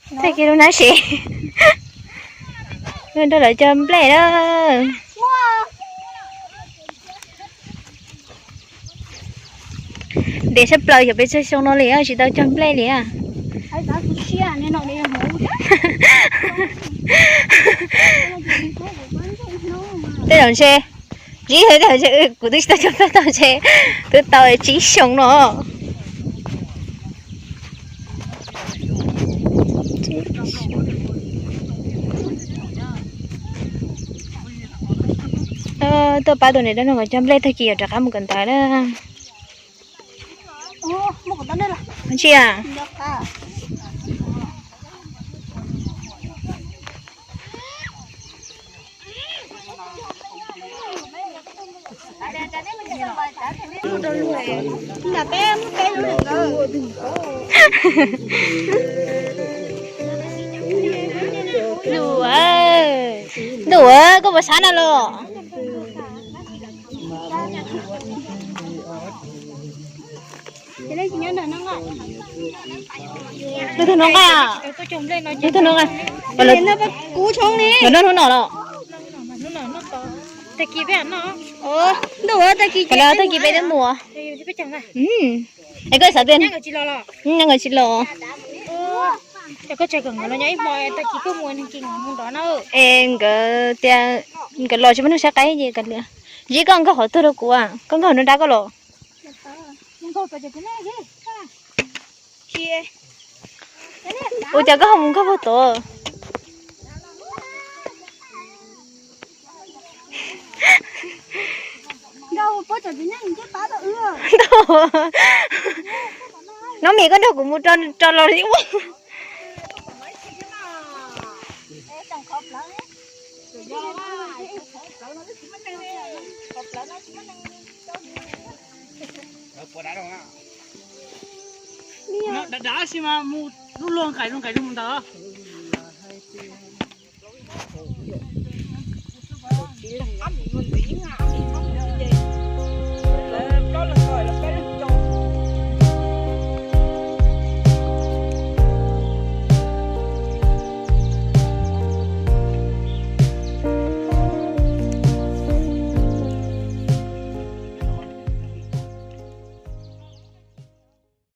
Tag kis lub hnab sev, nrog lawv cog nplej na. Ntev tshaj plaws xyov pes tsawg xyoo no li tsis tau cog nplej li. Tej zaum ntshe, Ziv, tej zaum ntshe kuv twb tsis tau cog nplej tau ntshe twb tau tsib xyoo no. Tuaj pab tus niam dab laug nkawd cog nplej tag kis yuav rov qab mus kawm ntawv na. Ntsia. Ntuj, koj puas sab na los? Nub twg noj nqaij? Nub twg noj nqaij? Noj hnub no los? Tag kis peb twb mus. Es koj xav tias nkawd tsis los. Es nkawd tias nkawd los tsis muaj neeg saib qaib ces, Ziv, koj nkag qhov twg rau kuv, koj nkag nruab nrab koj los. Ua cas koj ho mus nkag puag tod? Nub mis, koj nrog kuv mus rau los li ua. Dav dav si mas mus lub luag nqaim luag nqaim mus ntawd.